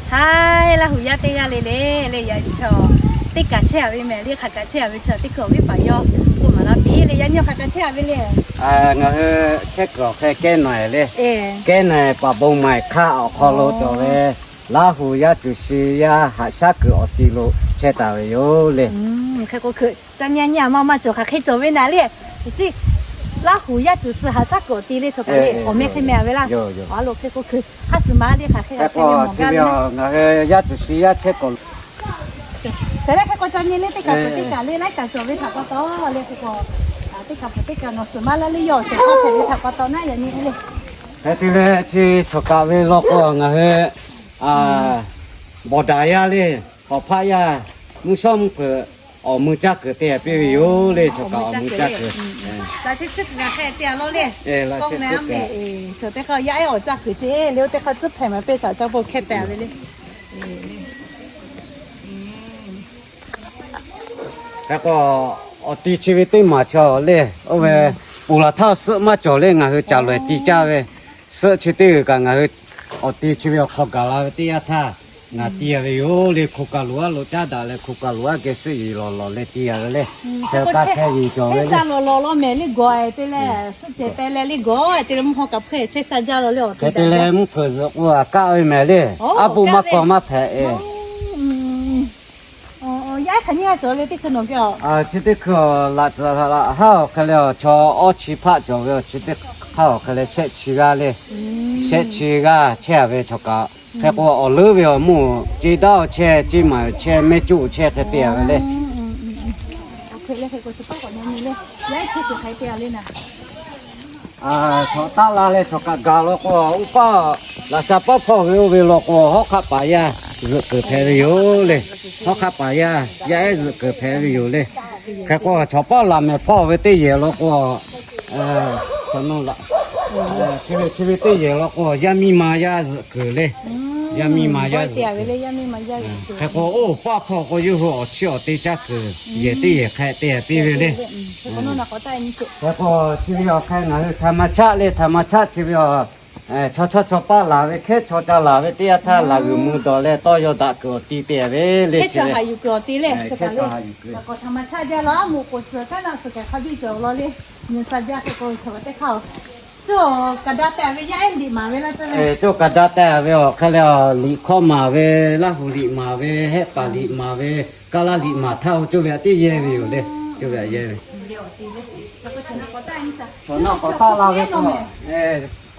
Haiˉ, Laˇ huˍ yaˇ teˇ g'aˇ le le, le yaꞈ chaw teˇ kaꞈ chehˇ a ve mehˍ le, hk'aˬ kaꞈ chehˇ a ve chaw teˇ hkui awˬ viˉ paˍ yawˇ k'oˆ maˍ laˇ piˇ le, yaꞈ nyi hk'aˬ kaꞈ chehˇ a ve le. Ngaˬ hui chehˇ kuiˬ awˬ hk'e kehˉ nawˬ e le, kehˉ nawˬ e paˍ bon maˍ hk'aˇ awˬ hk'aw lo cawˬ ve Laˇ huˍ yaˇ cuˬ shi yaˇ haꞈ shaˉ kuiˬ awˬ ti lo chehˇ taˍ ve yoˬ le. Hk'e k'o hkui ca nyi nyi a ma ma cawˬ hk'aˬ hk'e cawˬ ve naˍ le. Laˇ huˍ yaˇ cuˬ shi haꞈ shaˉ kuiˬ awˬ ti le chaw kaꞈ le, awˬ meh hk'e meh a ve laˇ. Hk'e k'o hkui hk'aˇ suh ma le hk'aˬ hk'e g'a hk'e ve mawˬ gaˇ ve. Ngaˬ hui yaˇ cuˬ shi yaˇ chehˇ kuiˬ Hk'e leh hk'e k'o ca nyi le teˇ kaꞈ peuˬ teˇ kaꞈ le laiˉ kaꞈ cawˬ ve htaꞈ pa taw le hk'e k'o, teˇ kaꞈ peuˬ teˇ kaꞈ nawˬ suhˍ maˇ laˇ le yawˇ awˬ shehˍ hpaˇ hpehꞈ ve htaꞈ pa taw naˉ yaꞈ nyi le. Hk'e te leh chi chaw kaꞈ ve law k'o ngaˬ hui bawˬ daꞈ yaˇ le, hawˍ hpaˆ yaˇ, mvuhˇ shawˉ mvuhˇ hpeuꞈ awˬ mui caˇ kuiˬ te piˇ ve yoˬ le, chaw kaꞈ awˬ mui caˇ kuiˬ. Laꞈ sheh tsuhˇ kuiˬ ngaˬ hk'e te a law le. Chaw teˇ hk'aˇ yaˇ ehˉ awˬ caˇ kuiˬ ce le, oˇ teˇ hk'aˇ tcuhˉ hpehꞈ maˍ peˇ shaˍ caˇ bon hkehˇ te a ve le. Hk'e k'o, awˬ ti chi ve teˇ maˬ chaw le, oˇ ve ponˬ laˬ htaˇ suhˆ maˇ cawˬ le, ngaˬ hui caˬ loꞈ e ti caˇ ve, suhˆ chi teˇ g'uiˬ kaꞈ ngaˬ hui awˬ ti chi ve awˬ hk'aw gaˬ la ve teˇ yanˇ htaˇ, ngaˬ ti a ve yoˬ le, hkoˇ kaˬ loꞈ aˉ lo caˉ daꞈ leh hkoˇ kaˬ loꞈ aˉ geh suhˆ yiˍ lawˬ lawˬ leh ti a ve le. Hk'e k'o hk'e yuˬ cawˬ ve le. Lawˬ lawˬ lawˬ mehˍ le gawˬ e te leh suhˆ cehˬ te leh le gawˬ e te leh mvuhˇ hawˉ kaꞈ hpehˇ chehˇ sha jaˇ law le awˬ te. Hk'e te leh mvuhˇ hpeuꞈ zuhꞈ k'o a kaˆ ve mehˍ le, aˉ boˆ maˇ kaw maˇ hpehꞈ e. Yaˇ ehˉ hk'aˬ nyiˇ g'aˇ cawˬ le teˇ hkui nawˬ geh a? Chi teˇ hkui laꞈ tcuhˍ laꞈ haˉ awˬ hk'e leh awˬ chaw awˇ chi hpaˆ cawˬ ve awˬ chi teˇ hk'aˇ awˬ hk'e leh shehˆ chi g'aˇ le. Shehˆ chi g'aˇ chehˇ a ve chaw kaꞈ. Hk'e k'o awˬ leuˉ ve awˬ mvuhˇ ceˇ daˉ awˬ chehˇ, ceˇ maˍ awˬ chehˇ, mehˇ coˆ awˬ chehˇ hk'e te a ve le. Chaw taˆ la leh chaw kaꞈ gaˬ law k'o, oˇ paˆ laꞈ sha paˉ hpawˇ ve oˇ ve law k'o, hawˉ hk'aˆ paˍ yaˇ zuhꞈ kuiˬ hpehꞈ ve yoˬ le. Hawˉ hk'aˆ paˍ yaˇ yaˇ ehˉ zuhꞈ kuiˬ hpehꞈ ve yoˬ le. Hk'e k'o chaw paˉ laˬ mehˍ hpawˇ ve teˇ yehˬ law k'o, chi ve chi ve teˇ yehˬ law k'o yaˇ miˇ ma yaˇ zuhꞈ kuiˬ le. Yaˇ miˇ ma yaˇ zuhꞈ kuiˬ. Hk'e k'o oˇ paˆ hpawˇ k'o yawˇ hui awˬ chiˇ awˬ te caˇ kuiˬ, yehˬ teˇ yehˬ hk'e te piˇ ve le. Hk'e k'o chi ve awˬ hk'e ngaˬ hui htaꞈ ma chaˆ le, htaꞈ ma chaˆ chi ve a, chaw chaw chaw paˆ laˬ ve hkehˉ chaw ca laˬ ve teˇ yanˇ htaˇ laˬ g'uiˬ mui dawˬ leh tawˇ yaw daꞈ kuiˬ awˬ ti te ve le. Hkehˉ chaw haꞈ yuˬ kuiˬ awˬ ti le. Hkehˉ chaw haꞈ yuˬ kuiˬ. Hk'e k'o htaꞈ ma chaˆ jaˇ law, a moˍ k'oˍ suhˍ htaˇ naˆ suhˍ kehˬ hk'a biˇ cawˬ law le. Nyi sa jaˇ hk'e k'o chaw teˇ hk'aˇ cawˬ kaꞈ daꞈ teh ve yaˇ ehˉ liꞈ maˍ ve laˇ cawˬ ve. Cawˬ kaꞈ daꞈ teh ve awˬ hk'e leh liꞈ hkawˇ maˍ ve, Laˇ huˍ liꞈ maˍ ve, Hehˆ paˍ liꞈ maˍ ve, Kaˇ laˇ liꞈ maˍ htaˇ oˇ cawˬ ve a teˇ yehˬ ve yoˬ le. Cawˬ ve a yehˬ ve. Chaw naˆ k'awꞈ taˆ la ve k'o,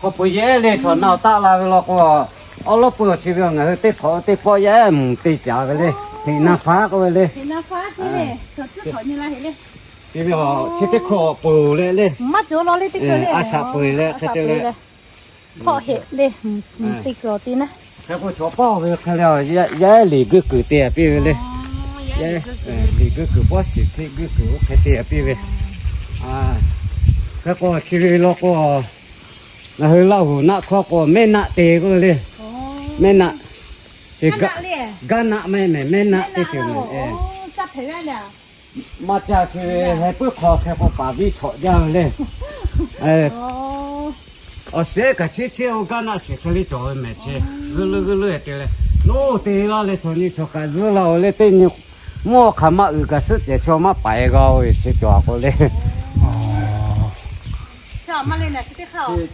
hk'aw pui yehˬ le chaw naˆ taˆ la ve law k'o, awˉ lawˉ pui awˬ chi ve ngaˬ hui teˇ hpaˍ teˇ pawˆ yaˇ ehˉ mvuhˬ te caˍ ve le. Heꞈ na faˉ k'oˆ ve le. Chi ve chi teˇ hkawˇ peuˬ leh le. A shaꞈ peuˬ leh hk'e te le. Hk'e k'o chaw paˆ ve hk'e le, yaˇ ehˉ liꞈ guiˇ kuiˬ te piˇ ve le. Liꞈ guiˇ kuiˬ pawˆ shiˍ hpeˆ guiˇ kuiˬ oˇ hk'e te piˇ ve. Hk'e k'o chi ve law k'o, ngaˬ hui Laˇ huˍ naˆ hkawˇ k'o mehˆ naˆ te k'oˆ ve le. Mehˆ naˆ, gaˇ naˆ maˇ mehˍ, mehˆ naˆ teˇ ceuˬ mehˍ. Maˇ caˇ chi ve heh puiˉ hk'aw hk'e k'o paˍ viˉ chawꞈ jaˇ ve le. Awˬ shehˉ kaꞈ cheˇ cheˇ oˇ gaˇ naˆ shiˍ hk'e le cawˬ ve mehˍ chi. G'uiˇ leuˇ g'uiˇ leuˇ te leh, noˉ te laˇ leh chaw nyi chaw kaꞈ zuhˆ laˇ-oˬ le teˇ nyi, mvuhˇ awˬ hk'aˬ maˇ uiˍ kaꞈ suhˆ cehˬ chaw maˇ paiˍ g'a-oˬ ve chi cawˬ a k'o le.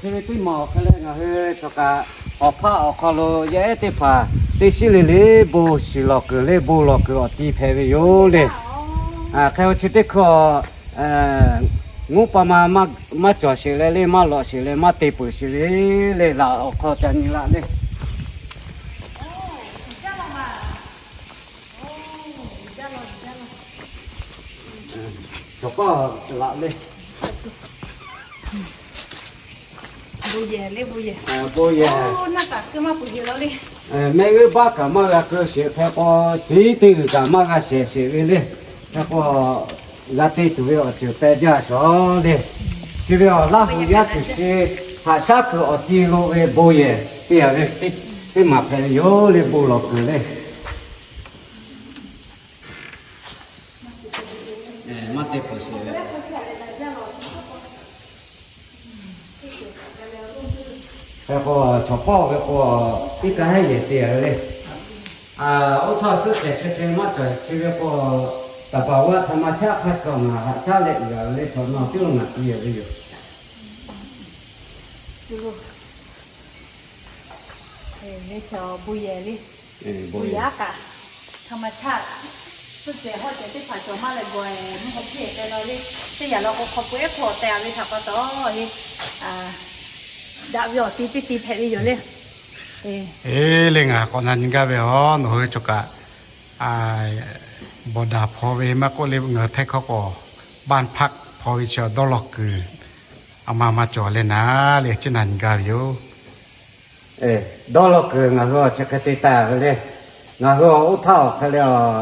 Chi ve teˇ maˬ awˬ hk'e leh ngaˬ hui chaw kaꞈ awˬ hpaˆ awˬ hk'aw lo yaˇ ehˉ teˇ hpaˍ teˇ shiˉ le le bon shiˍ lawˬ kuiˬ le, bon lawˬ kuiˬ awˬ ti hpehꞈ ve yoˬ le. Hk'e k'o chi teˇ hkui ngaˬ pa ma maˇ cawˬ sheˍ leh le, maˇ lawꞈ sheˍ leh, maˇ te peuˬ sheˍ ve le, laꞈ awˬ hk'aw ca nyi laˇ le. Cawˬ k'aw laꞈ le. Bon yehˬ, bon yehˬ. Mehˆ g'euˆ baˆ kaꞈ maˇ g'a keu sheˍ hk'e k'o, shiˉ teˇ g'uiˬ kaꞈ maˇ g'a shehˍ sheˍ ve le. Hk'e k'o, g'a te tuˬ ve awˬ ceuˬ peh jaˇ shawˍ le. Chi ve awˬ Laˇ huˍ yaˇ kuiˬ shi haꞈ shaˉ kuiˬ awˬ ti lo ve bon yehˬ te a ve teˇ maˬ hpehꞈ ve yoˬ le, bon lawˬ kuiˬ le. Maˇ te peuˬ sheˍ ve. Hk'e k'o, chaw paˆ ve k'o, teˇ kaˇ hehˉ yehˬ te a ve le. Oˇ htaˇ suhˉ hkehˍ chi hk'e maˇ cawˬ chi ve k'o, သဘာဝ ธรรมชาติ hk'a shuˍ ngaˬ haꞈ shaˉ leh uiˍ a ve le, htaꞈ nawˬ tiˉ lo ngaˬ piˇ ve yoˬ. Bon yehˬ le, bon yehˬ aˉ kaꞈ, ธรรมชาติ suhˉ cehˬ hawˉ cehˬ teˇ hpaˍ cawˬ maˇ leh gawˬ e mvuhˇ haw hkiˇ e k'ai la le, teˇ yanˇ la k'o hk'aw pui ehˉ hk'aw teh a ve htaꞈ pa taw le, daꞈ ve awˬ ti teˇ ti hpehꞈ ve yoˬ le. Eˬ le, ngaˬ k'awꞈ na nyi gaˇ ve aˬ, nawˬ hui chaw kaꞈ bawˬ daˍ hpaw ve maˇ k'oˆ le, ngaˬ hui htehˇ hkawˇ k'o บ้านพัก hpaw ve chi dawˇ law kuiˬ a ma maˇ cawˬ leh naˍ le, chi na nyi gaˇ ve yoˬ. Dawˇ law kuiˬ ngaˬ hui awˬ chi hk'e te taˍ ve le. Ngaˬ hui awˬ oˇ htaˇ awˬ hk'e le,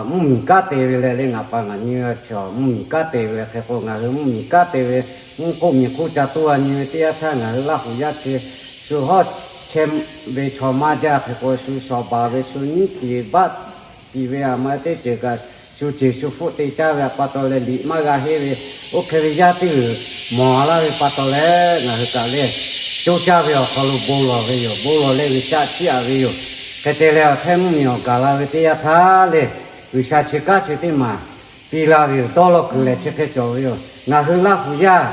mvuhˇ miˬ kanˉ te ve leh le, ngaˬ pa ngaˬ nyi ve chaw mvuhˇ miˬ kanˉ te ve hk'e k'o, ngaˬ hui mvuhˇ miˬ kanˉ te ve, mvuhˇ hk'oˆ miˬ hk'oˆ ca toˇ a nyi ve teˇ yanˇ htaˇ, ngaˬ hui Laˇ huˍ yaˇ chi shu hawˉ chehˇ ve chaw maˇ jaˇ hk'e k'o, shu shawˍ baˬ ve, shu nyiˉ tiˍ baˆ tiˍ ve, a ma teˇ ceuˬ kaꞈ shu ceˬ shu hpfuhˆ te caˇ ve pa taw leh liꞈ maˇ g'a henˇ ve, oˇ hk'e ve yaˇ teˇ g'uiˬ mawˬ laˇ ve pa taw leh, ngaˬ hui kaꞈ le coˇ caˇ ve awˬ hk'aw lo bon lawˬ ve yoˬ. Bon lawˬ leh G'uiˬsha chiˇ aꞈ ve yoˬ. Hk'e te leh awˬ htehˇ mvuhˇmiˬ awˬ gaˬ la ve teˇ yanˇ htaˇ le, G'uiˬsha chi kanˉ chi teˇ maˬ piˇ laˇ ve yoˬ. Dawˇ law kuiˬ lehˬ chi hk'e cawˬ ve yoˬ. Ngaˬ hui Laˇ huˍ yaˇ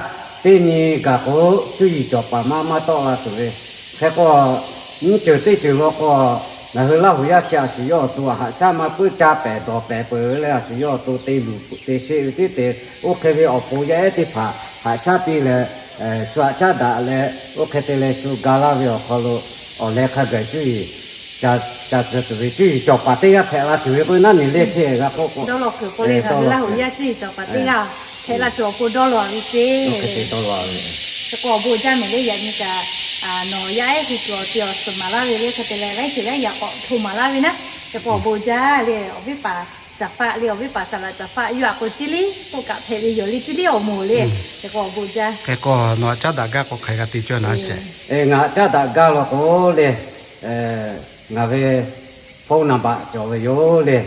teˇ nyi gaˬ k'o, cuˇ yiˍ cawˬ paˍ maˇ maˇ tawˆ la tuˬ ve. Hk'e k'o, nyiˇ ceuˬ teˇ ceuˬ law k'o, ngaˬ hui Laˇ huˍ yaˇ chi a shu yawˇ awˬ to haꞈ shaˉ maˇ puiˉ caˇ pehˍ dawˬ pehˍ peuˬ leh, a shu yawˇ awˬ to te luˬ te sheˆ ve tiˉ te, oˇ hk'e ve awˬ pon yaˇ ehˉ teˇ hpaˍ haꞈ shaˉ piˇ leh, shu aꞈ caˉ daꞈ leh, oˇ hk'e te leh shu ga laˇ ve awˬ hk'aw lo, awˬ leh hk'a gaˬ cuˇ yiˍ ca tcuh tuˬ ve, cuˇ yiˍ cawˬ paˍ teˇ g'aˇ hpehꞈ la tuˬ ve k'o, naˉ nyi le hteˇ g'a k'oˆ k'o, dawˇ law kuiˬ k'o le, ngaˬ hui Laˇ huˍ yaˇ cuˇ yiˍ cawˬ paˍ teˇ g'aˇ hpehꞈ la tuˬ awˬ pon dawˇ law ve ceˇ. Hk'e k'o awˬ bon jaˇ mehˍ le, yaꞈ nyi kaꞈ nawˬ yaˇ ehˉ hui tuˬ awˬ te awˬ suhˍ maˍ laˇ ve le, hk'e te leh laiˉ ceuˬ laiˉ yaꞈ k'awꞈ hto maˍ laˇ ve naˉ, hk'e k'o awˬ bon jaˇ le. Awˬ viˉ paˍ Caˍ hpaˆ le, awˬ viˉ paˍ Saˍ laꞈ Caˍ hpaˆ yawˇ htaꞈ k'o ciˇ liˇ k'oˆ kaꞈ hpehꞈ ve yoˬ le, ciˇ liˇ awˬ moˍ le. Hk'e k'o awˬ bon jaˇ. Hk'e k'o nawˬ aꞈ caˉ daꞈ gaˇ k'o hk'aˬ hk'e g'a te cawˇ naˉ sheˍ. Ngaˬ aꞈ caˉ daꞈ gaˇ law k'o le, ngaˬ ve phone number cawˬ ve yoˬ le.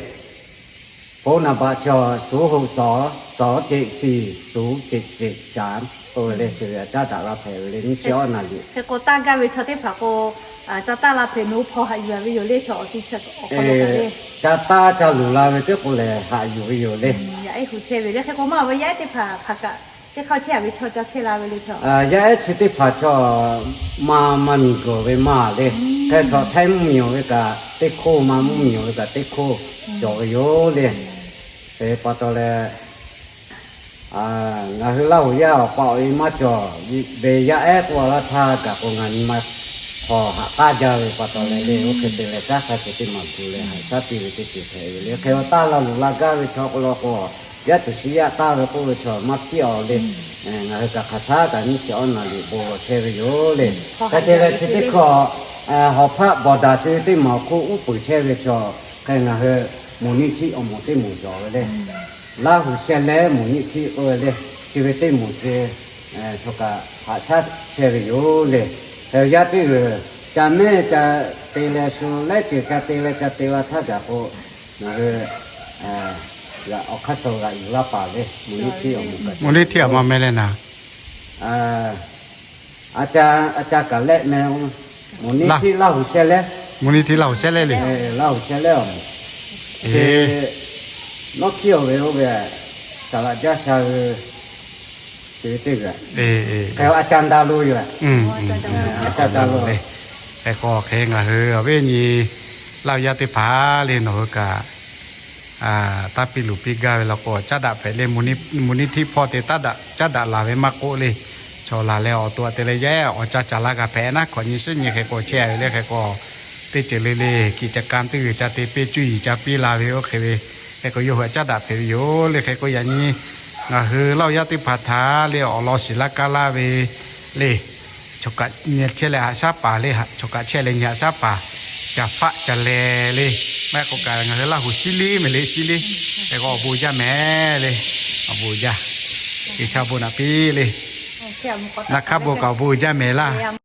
Phone number chaw ศูนย์หกสอง สองเจ็ดสี่ ศูนย์เจ็ดเจ็ดสาม k'oˆ ve le, chi ve aꞈ caˉ daꞈ la hpehꞈ ve le, nyiˇ chi awˉ naˍ liꞈ. Hk'e k'o taˇ gaˇ ve chaw teˇ hpaˍ k'o, ca taˇ la hpehꞈ nawˬ hui hpaw haꞈ yuˬ a ve yoˬ le, chaw awˬ ti chi awˬ hk'aw lo le. Ca taˇ ca luˬ la ve teˇ k'o lehˬ haꞈ yuˬ ve yoˬ le. Yaˇ ehˉ hui chehˇ ve le, hk'e k'o maˇ ve yaˇ ehˉ teˇ hpaˍ hk'aˬ kaꞈ teˇ hk'aˇ chehˇ a ve chaw ca chehˇ la ve le chaw. Yaˇ ehˉ chi teˇ hpaˍ chaw maˇ maˇ miˬ gawˬ ve maˇ le. Hk'e chaw htaiˇ mvuhˇmiˬ ve kaꞈ teˇ hkoˇ, maˇ mvuhˇmiˬ ve kaꞈ teˇ hkoˇ cawˬ ve yoˬ le. Hk'e pa taw leh, ngaˬ hui Laˇ huˍ yaˇ awˬ pa awˬ e maˇ cawˬ ve yaˇ ehˉ k'oˆ a laˇ htaˇ gaˬ k'o, ngaˬ nyi ma hk'aw haꞈ k'aˉ jaˇ ve pa taw leh le, oˇ hk'e te leh kanˉ hk'a ceuˬ teˇ maˬ gu leh haꞈ shaˉ piˇ ve teˇ ceuˬ hpehꞈ ve le. Hk'e a taˇ la luˬ la gaˇ ve chaw k'o law k'o, yaˇ tuˬ shi yaˇ taˇ ve k'oˆ ve chaw maˇ hpiˇ a le. Ngaˬ hui kaꞈ hk'aˬ htaˇ kaꞈ nyiˇ chi awˉ naˍ liꞈ bon lawˬ chehˇ ve yoˬ le. Hk'e te leh chi teˇ hkawˇ, hawˍ hpaˆ bawˬ daꞈ chi ve teˇ maˬ awˬ hk'oˆ uˉ peunˍ chehˇ ve chaw, hk'e ngaˬ hui มูลนิธิ awˬ moˍ teˇ moˍ cawˬ ve le. Laˇ huˍ shehˇ lehˉ มูลนิธิ k'oˆ ve le, chi ve teˇ moˍ chi chaw kaꞈ haꞈ shaˉ chehˇ ve yoˬ le. Hk'e yaˇ teˇ g'uiˬ ca mehˇ ca te leh shu laiˉ ceuˬ ca te leh ca te la htaˇ gaˬ k'o, ngaˬ hui awˬ hk'aˇ suh g'aꞈ yuˬ laˇ paˍ ve มูลนิธิ awˬ moˍ kaꞈ, มูลนิธิ awˬ moˍ meh leh naˍ อาจารย์ อาจารย์ Kaˍlehˆ meh, มูลนิธิ Laˇ huˍ shehˇ lehˉ, มูลนิธิ Laˇ huˍ shehˇ lehˉ le. Laˇ huˍ shehˇ lehˉ awˬ moˍ. Nawˉ hkiˇ awˬ ve oˇ ve Saˍ laꞈ jaˇ sha ve, te ve teˇ g'aˇ, hk'e a ca da lo yoˬ. A ca da lo le. Hk'e k'o hk'e ngaˬ hui awˬ viˉ nyi Laˇ huˍ yaˇ teˇ hpaˍ le, nawˬ hui kaꞈ taˇ piˇ luˬ piˇ gaˇ ve law k'o, caˉ daꞈ hpehꞈ le. มูลนิธิ hpawˇ te caˉ daꞈ laˬ ve maˇ k'oˆ le, chaw laˬ leh awˬ to aꞈ te leh yaˇ ehˉ awˬ ca caˍ la g'a hpehꞈ naˉ, hkawꞈ nyi shiˉ nyi hk'e k'o chehˇ a ve le. Hk'e k'o teˇ ceuˬ le le กิจกรรม teˇ g'uiˬ ca te piˇ cuˇ yiˍ ca piˇ la ve oˇ hk'e ve, hk'e k'o yawˇ hui aꞈ caˉ daꞈ hpehꞈ ve yoˬ le. Hk'e k'o yaꞈ nyi ngaˬ hui Laˇ huˍ yaˇ teˇ hpaˍ htaꞈ le awˬ lawn shiˍ laˇ kaˇ laˇ ve le, chaw kaꞈ nyi chehˇ leh haꞈ shaˉ paˍ le, chaw kaꞈ chehˇ leh nyi haꞈ shaˉ paˍ, caˍ faˆ caˍ leh le, maˇ heˆ k'o kaꞈ ngaˬ hui Laˇ huˍ shiˉ liˇ meh le, shiˉ liˇ. Hk'e k'o awˬ bon jaˇ meh le, awˬ bon jaˇ. G'uiˬsha bon naꞈ piˇ le. Naˆ hk'aˇ bon kaꞈ awˬ bon jaˇ meh laˇ.